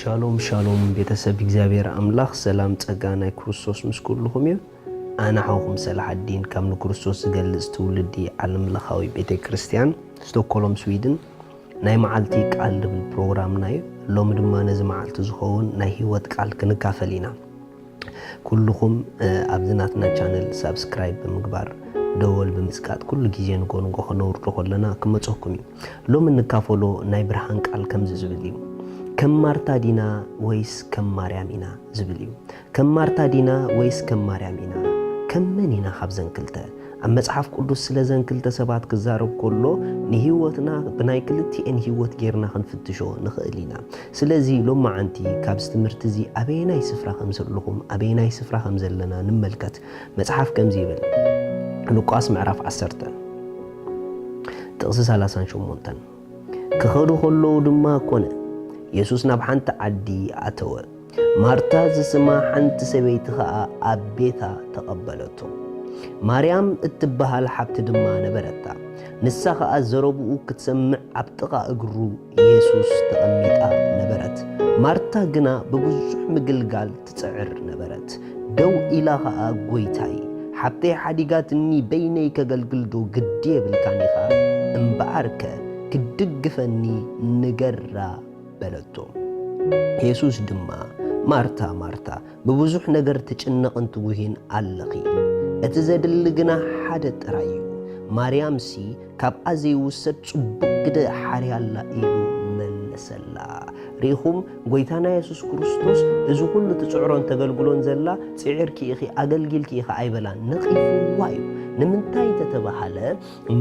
ሻሎም ሻሎም ቤተሰብ እግዚኣብሔር ኣምላኽ ሰላም ጸጋ ናይ ክርስቶስ ምስ ኩልኹም እዩ። ኣነ ሓውኹም ሰላሓዲን ካብ ንክርስቶስ ዝገልጽ ትውልዲ ዓለም ለኻዊ ቤተ ክርስቲያን ስቶኮሎም ስዊድን። ናይ መዓልቲ ቃል ዝብል ፕሮግራምና እዩ። ሎሚ ድማ ነዚ መዓልቲ ዝኸውን ናይ ህይወት ቃል ክንካፈል ኢና። ኩልኹም ኣብዚ ናትና ቻነል ሳብስክራይብ ብምግባር ደወል ብምጽቃጥ ኩሉ ግዜ ንጎ ንጎ ክነውርዶ ከለና ክመጸኩም እዩ። ሎሚ እንካፈሎ ናይ ብርሃን ቃል ከምዚ ዝብል እዩ። ከም ማርታ ዲና ወይስ ከም ማርያም ኢና ዝብል እዩ። ከም ማርታ ዲና ወይስ ከም ማርያም ኢና? ከም መን ኢና ካብዘን ክልተ? ኣብ መጽሓፍ ቅዱስ ስለ ዘን ክልተ ሰባት ክዛረብ ከሎ ንህይወትና ብናይ ክልቲኤን ህይወት ጌርና ክንፍትሾ ንኽእል ኢና። ስለዚ ሎማዓንቲ ካብዚ ትምህርቲ እዚ ኣበየናይ ስፍራ ከም ዘለኹም ኣበየናይ ስፍራ ከም ዘለና ንመልከት። መጽሓፍ ከምዚ ይብል። ሉቃስ ምዕራፍ ዓሰርተ ጥቕሲ ሰላሳን ሸሞንተን። ክኸዱ ከለዉ ድማ ኮነ፣ የሱስ ናብ ሓንቲ ዓዲ ኣተወ። ማርታ ዝስማ ሓንቲ ሰበይቲ ኸኣ ኣብ ቤታ ተቐበለቶ። ማርያም እትበሃል ሓብቲ ድማ ነበረታ። ንሳ ኸኣ ዘረብኡ ክትሰምዕ ኣብ ጥቓ እግሩ የሱስ ተቐሚጣ ነበረት። ማርታ ግና ብብዙሕ ምግልጋል ትጽዕር ነበረት። ደው ኢላ ኸኣ ጎይታይ፣ ሓብተይ ሓዲጋትኒ በይነይ ከገልግልዶ ግዲ የብልካን ኢኻ? እምበኣርከ ክትድግፈኒ ንገራ በለቶ። የሱስ ድማ ማርታ ማርታ ብብዙሕ ነገር ትጭነቕን ትጉሂን ኣለኺ፣ እቲ ዘድሊ ግና ሓደ ጥራይ እዩ። ማርያምሲ ካብኣ ዘይውሰድ ጽቡቕ ግደ ሓርያ ኣላ ኢሉ መለሰላ። ርኢኹም፣ ጐይታና የሱስ ክርስቶስ እዚ ኹሉ ትጽዕሮን ተገልግሎን ዘላ ጽዒርኪ ኢኺ ኣገልጊልኪ ኢኺ ኣይበላን፣ ነቒፍዋ እዩ። ንምንታይ እንተተባህለ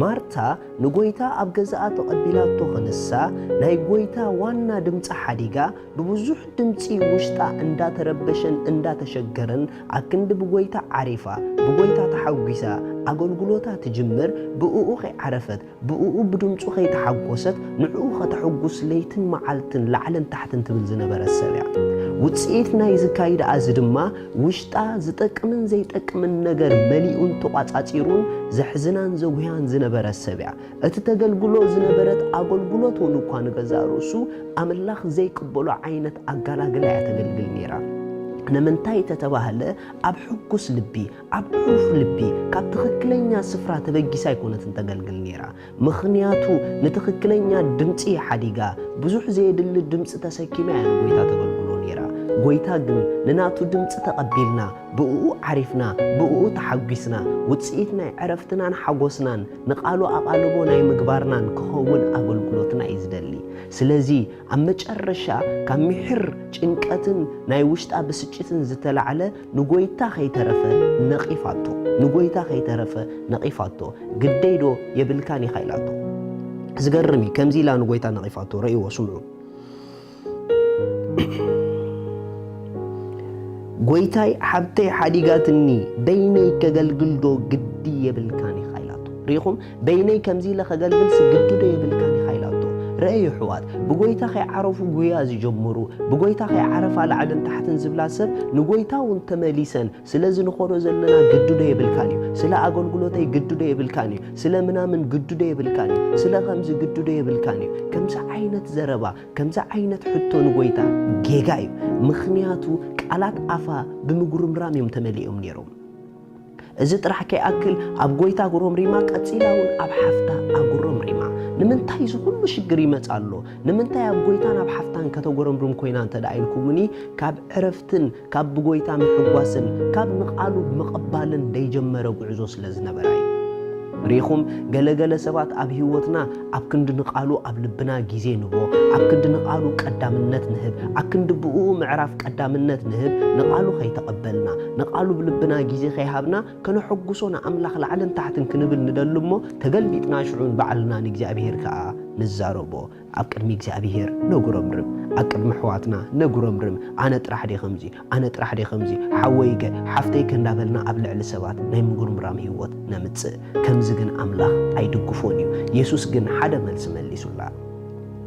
ማርታ ንጎይታ ኣብ ገዛኣ ተቐቢላቶ ክንሳ ናይ ጎይታ ዋና ድምፂ ሓዲጋ ብብዙሕ ድምፂ ውሽጣ እንዳተረበሸን እንዳተሸገረን ኣብ ክንዲ ብጎይታ ዓሪፋ ብጎይታ ተሓጒሳ ኣገልግሎታ ትጅምር ብእኡ ከይዓረፈት ብእኡ ብድምፁ ከይተሓጎሰት ንዕኡ ከተሐጉስ ለይትን መዓልትን ላዕልን ታሕትን ትብል ዝነበረት ሰብ እያ። ውፅኢት ናይዚ ካይድኣ እዚ ድማ ውሽጣ ዝጠቅምን ዘይጠቅምን ነገር መሊኡን ተቋፃፂሩን ዘሕዝናን ዘጉህያን ዝነበረት ሰብ እያ። እቲ ተገልግሎ ዝነበረት ኣገልግሎት እውን እኳ ንገዛእ ርእሱ ኣምላኽ ዘይቅበሎ ዓይነት ኣጋላግላ እያ ተገልግል ነይራ። ንምንታይ ተተባህለ ኣብ ሕጉስ ልቢ ኣብ ዕሩፍ ልቢ ካብ ትኽክለኛ ስፍራ ተበጊሳ ኣይኮነትን ተገልግል ነይራ። ምኽንያቱ ንትኽክለኛ ድምፂ ሓዲጋ ብዙሕ ዘየድሊ ድምፂ ተሰኪማ እያ ንጎይታ ተገልግሎ ነይራ። ጎይታ ግን ንናቱ ድምፂ ተቐቢልና ብእኡ ዓሪፍና ብእኡ ተሓጒስና ውፅኢት ናይ ዕረፍትናን ሓጎስናን ንቓሉ ኣቓልቦ ናይ ምግባርናን ክኸውን ኣገልግሎትና እዩ ዝደሊ። ስለዚ ኣብ መጨረሻ ካብ ምሒር ጭንቀትን ናይ ውሽጣ ብስጭትን ዝተላዕለ ንጎይታ ከይተረፈ ነቒፋቶ። ንጎይታ ከይተረፈ ነቒፋቶ። ግደይ ዶ የብልካን ኢኻ ኢላቶ። ዝገርም እዩ። ከምዚ ኢላ ንጎይታ ነቒፋቶ። ረእይዎ፣ ስምዑ። ጎይታይ ሓብተይ ሓዲጋትኒ በይነይ ከገልግል ዶ ግዲ የብልካን ኢኻ ኢላቶ። ርኢኹም፣ በይነይ ከምዚ ኢለ ከገልግልሲ ግዲ ዶ የብልካን ኢኻ ኢላቶ። ረእዩ ኣሕዋት፣ ብጎይታ ከይዓረፉ ጉያ ዝጀመሩ፣ ብጎይታ ከይዓረፋ ላዕልን ታሕትን ዝብላ ሰብ ንጎይታ እውን ተመሊሰን ስለዚ ንኸዶ ዘለና ግዲ ዶ የብልካን እዩ፣ ስለ ኣገልግሎተይ ግዲ ዶ የብልካን እዩ፣ ስለ ምናምን ግዲ ዶ የብልካን እዩ፣ ስለ ከምዚ ግዲ ዶ የብልካን እዩ። ከምዚ ዓይነት ዘረባ ከምዚ ዓይነት ሕቶ ንጎይታ ጌጋ እዩ። ምኽንያቱ ቃላት ኣፋ ብምጉርምራም እዮም ተመሊኦም ነይሮም። እዚ ጥራሕ ከይኣክል ኣብ ጎይታ ኣጉረምሪማ ቀጺላ እውን ኣብ ሓፍታ ኣጉረምሪማ። ንምንታይ እዚ ኩሉ ሽግር ይመጽ ኣሎ? ንምንታይ ኣብ ጎይታን ኣብ ሓፍታን ከተጉረምርም ኮይና እንተ ደኣ ኢልኩምኒ ካብ ዕረፍትን ካብ ብጎይታ ምሕጓስን ካብ ንቓሉ ምቕባልን ደይጀመረ ጉዕዞ ስለ ዝነበራ እዩ። ርኢኹም፣ ገለገለ ሰባት ኣብ ህይወትና ኣብ ክንዲ ንቓሉ ኣብ ልብና ግዜ ንቦ፣ ኣብ ክንዲ ንቓሉ ቀዳምነት ንህብ፣ ኣብ ክንዲ ብእኡ ምዕራፍ ቀዳምነት ንህብ፣ ንቓሉ ከይተቐበልና ንቓሉ ብልብና ግዜ ከይሃብና ከነሐጉሶ ንኣምላኽ ላዕልን ታሕትን ክንብል ንደሊ እሞ ተገልቢጥና ሽዑ ንባዕልና ንእግዚኣብሄር ከኣ ንዛረቦ። ኣብ ቅድሚ እግዚኣብሄር ነጉረምርም፣ ኣብ ቅድሚ ኣሕዋትና ነጉረምርም። ኣነ ጥራሕ ድየ ከምዚ? ኣነ ጥራሕ ድየ ከምዚ? ሓወይገ ሓፍተይገ እንዳበልና ኣብ ልዕሊ ሰባት ናይ ምጉርምራም ህይወት ነምጽእ። ከምዚ ግን ኣምላኽ ኣይድግፎን እዩ። የሱስ ግን ሓደ መልሲ መሊሱላ።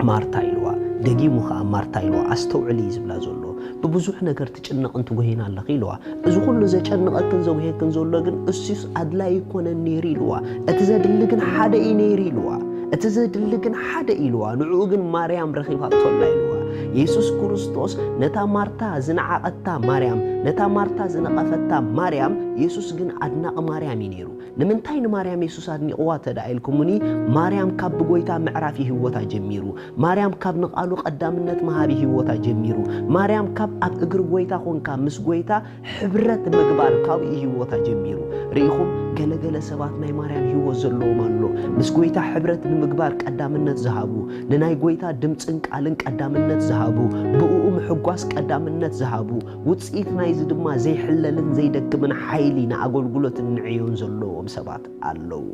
ማርታ ኢልዋ፣ ደጊሙ ኸኣ ማርታ ኢልዋ፣ ኣስተውዕሊ እዩ ዝብላ ዘሎ። ብብዙሕ ነገር ትጭነቕን ትጉህይን ኣለኺ ኢልዋ። እዚ ኩሉ ዘጨንቐክን ዘጉህየክን ዘሎ ግን እሱስ ኣድላይ ኣይኮነን ነይሩ ኢልዋ። እቲ ዘድሊ ግን ሓደ እዩ ነይሩ ኢልዋ። እቲ ዘድሊ ግን ሓደ ኢልዋ። ንዕኡ ግን ማርያም ረኺባቶ ኣላ ኢልዋ። የሱስ ክርስቶስ ነታ ማርታ ዝነዓቐታ ማርያም፣ ነታ ማርታ ዝነቐፈታ ማርያም፣ የሱስ ግን ኣድናቒ ማርያም እዩ ነይሩ። ንምንታይ ንማርያም የሱስ ኣድኒቕዋ እንተ ደኣ ኢልኩምኒ፣ ማርያም ካብ ብጎይታ ምዕራፍ እዩ ህይወታ ጀሚሩ። ማርያም ካብ ንቓሉ ቀዳምነት ምሃብ እዩ ህይወታ ጀሚሩ። ማርያም ካብ ኣብ እግሪ ጎይታ ኾንካ ምስ ጎይታ ሕብረት ምግባር ካብኡ እዩ ህይወታ ጀሚሩ። ርኢኹም፣ ገለገለ ሰባት ናይ ማርያም ህይወት ዘለዎም ኣሎ። ምስ ጎይታ ሕብረት ንምግባር ቀዳምነት ዝሃቡ፣ ንናይ ጎይታ ድምፅን ቃልን ቀዳምነት ዝሃቡ፣ ብእኡ ምሕጓስ ቀዳምነት ዝሃቡ፣ ውፅኢት ናይዚ ድማ ዘይሕለልን ዘይደክምን ሓይሊ ንኣገልግሎትን ንዕዮን ዘለዎም ሰባት ኣለዉ።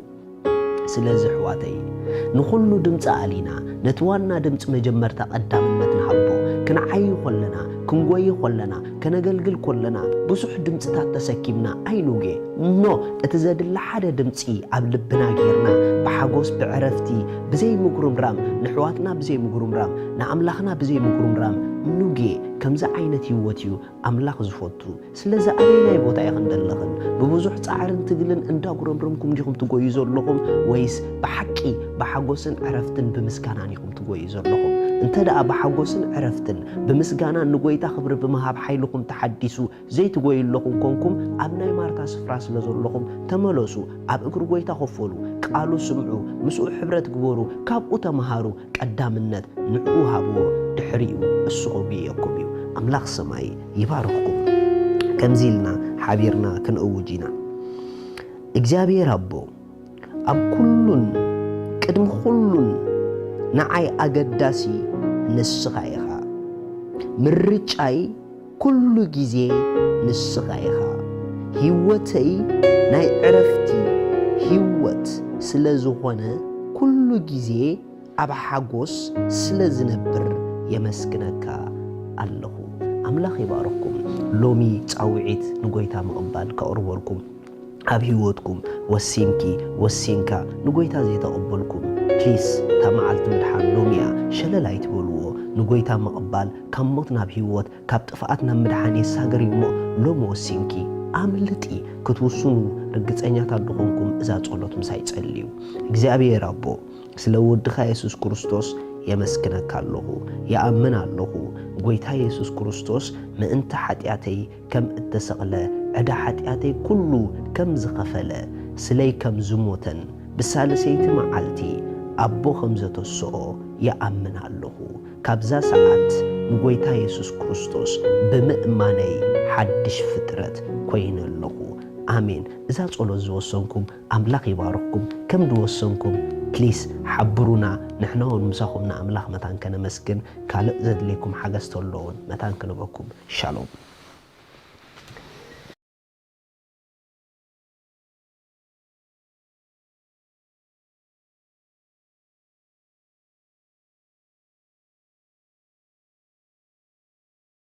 ስለዚ ኣሕዋተይ፣ ንኹሉ ድምፂ ኣሊና ነቲ ዋና ድምፂ መጀመርታ ቀዳምነት ንሃቦ። ክንዓዪ ኮለና፣ ክንጎዪ ኮለና፣ ከነገልግል ኮለና ብዙሕ ድምፅታት ተሰኪምና ኣይኑጌ። ኖ፣ እቲ ዘድሊ ሓደ ድምፂ ኣብ ልብና ጌርና ብሓጎስ ብዕረፍቲ ብዘይ ምጉርምራም፣ ንሕዋትና ብዘይ ምጉርምራም፣ ንኣምላኽና ብዘይ ምጉርምራም ኑጌ። ከምዚ ዓይነት ህይወት እዩ ኣምላኽ ዝፈቱ። ስለዚ ኣበየናይ ቦታ ኢኽን ዘለኽን? ብብዙሕ ጻዕርን ትግልን እንዳጉረምረምኩም ዲኹም ትጎዩ ዘለኹም? ወይስ ብሓቂ ብሓጎስን ዕረፍትን ብምስጋናን ኢኹም ትጎዩ ዘለኹም? እንተ ደኣ ብሓጎስን ዕረፍትን ብምስጋናን ንጎይታ ክብሪ ብምሃብ ሓይልኹም ተሓዲሱ ዘይትጎዩ ኣለኹም ኮንኩም፣ ኣብ ናይ ማርታ ስፍራ ስለ ዘለኹም ተመለሱ፣ ኣብ እግሪ ጎይታ ኮፍ በሉ፣ ቃሉ ስምዑ፣ ምስኡ ሕብረት ግበሩ፣ ካብኡ ተመሃሩ። ቀዳምነት ንዕኡ ሃብዎ፣ ድሕሪኡ እሱ ክጉየየኩም እዩ። ኣምላኽ ሰማይ ይባርኽኩም። ከምዚ ኢልና ሓቢርና ክንእውጅ ኢና። እግዚኣብሔር ኣቦ፣ ኣብ ኩሉን ቅድሚ ኩሉን ንዓይ ኣገዳሲ ንስኻ ኢኻ። ምርጫይ ኩሉ ግዜ ንስኻ ኢኻ። ህይወተይ ናይ ዕረፍቲ ህይወት ስለ ዝኾነ፣ ኩሉ ግዜ ኣብ ሓጎስ ስለ ዝነብር የመስግነካ ኣለኹ። ኣምላኽ ይባርኽኩም። ሎሚ ጻውዒት ንጎይታ ምቕባል ከቕርበልኩም፣ ኣብ ህይወትኩም ወሲንኪ፣ ወሲንካ ንጎይታ ዘይተቐበልኩም፣ ፕሊስ፣ እታ መዓልቲ ምድሓን ሎሚ እያ። ሸለል ኣይትበልዎ። ንጎይታ ምቕባል ካብ ሞት ናብ ህይወት፣ ካብ ጥፍኣት ናብ ምድሓን የሳግር እዩ እሞ፣ ሎሚ ወሲንኪ ኣምልጢ ክትውስኑ ርግጸኛታት ድኾንኩም፣ እዛ ጸሎት ምሳይ ጸልዩ። እግዚኣብሔር ኣቦ፣ ስለ ወድኻ የሱስ ክርስቶስ የመስግነካ ኣለኹ፣ ይኣምን ኣለኹ። ጎይታ የሱስ ክርስቶስ ምእንቲ ሓጢኣተይ ከም እተሰቕለ፣ ዕዳ ሓጢኣተይ ኩሉ ከም ዝኸፈለ፣ ስለይ ከም ዝሞተን ብሳልሰይቲ መዓልቲ ኣቦ ከም ዘተስኦ ይኣምን ኣለኹ። ካብዛ ሰዓት ንጎይታ የሱስ ክርስቶስ ብምእማነይ ሓድሽ ፍጥረት ኮይነ ኣለኹ። ኣሜን። እዛ ጸሎት ዝወሰንኩም ኣምላኽ ይባርኽኩም። ከም ዝወሰንኩም ፕሊስ ሓብሩና። ንሕና እውን ምሳኹም ንኣምላኽ መታን ከነመስግን፣ ካልእ ዘድልየኩም ሓገዝ ተሎ እውን መታን ክንበኩም። ሻሎም።